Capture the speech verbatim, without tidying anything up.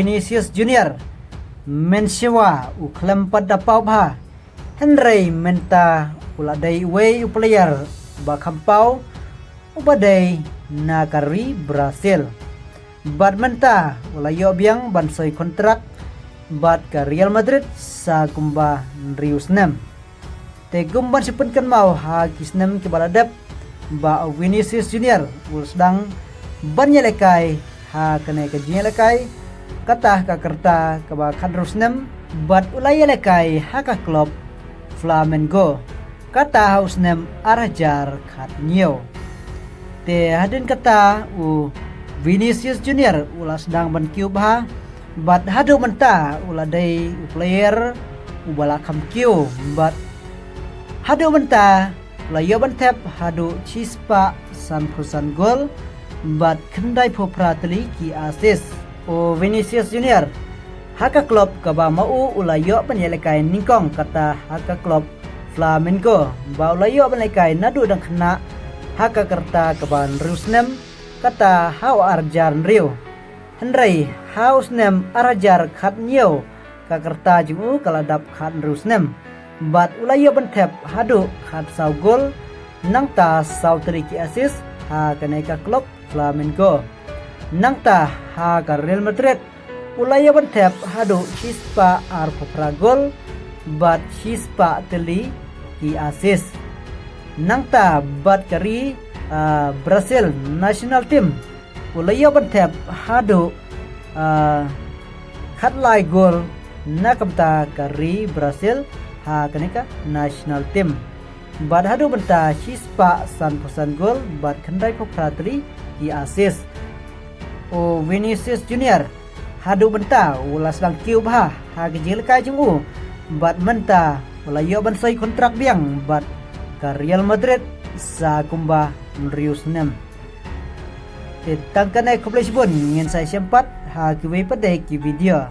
Vinicius Junior, mynshuwa u khlem pat da paw bha, hynrei mynta u la dei uwei u player ba kham paw uba dei na ka ri Brazil. Bad mynta u la ïoh biang ban soi kontrak bad ka Real Madrid sa kumba hynriew snem. Te kum ban shu pynkynmaw ha ki snem kiba la dep, ba u Vinicius Junior u la sdang ban ïalehkai ha kane ka jingïalehkai, kata ka rta kaba khathynriew snem, bad u la ïalehkai ha ka klub Flamengo, kata ha u snem ar hajar khathynñiew. Te hadien kata u Vinicius Junior u la sdang ban kiew bha, bad haduh mynta u la dei u player uba la kham kiew, bad haduh mynta u la ïoh ban thep haduh shispah sanphew san gol bad khyndaiphew phra tylli ki assist. U Vinicius Junior, ha ka klub kaba ma u u la ïoh ban ïalehkai nyngkong, kata ha ka klub Flamengo, ba u la ïoh ban lehkai naduh dang khynnah ha ka rta kaba hynriew snem, kata ha u ar hajar hynriew. Hynrei ha u snem ar hajar khathynñiew ka rta jong u ka la dap khathynriew snem, bad u la ïoh ban thep haduh khatsaw gol, nangta saw tylli ki assist ha kane ka klub Flamengo. Nangta ha ka Real Madrid u la ïoh ban thep haduh shispah arphew phra gol bad shispah tylli ki assist. Nangta bad ka ri, ah, Brazil national team u la ïoh ban thep haduh, ah, khatlai gol na ka bynta ka ri Brazil ha kane ka national team. Bad haduh mynta shispah sanphew san gol bad khyndaiphew phra tylli ki assist. U Vinicius Junior haduh mynta u la sdang kiew bha ha ka jingïalehkai jong u, bad mynta u la ïoh ban soi kontrak biang bad ka Real Madrid sa kumba hynriew snem. Te tang kane, khublei shibun, ngin sa ïashem pat ha kiwei pat de ki video.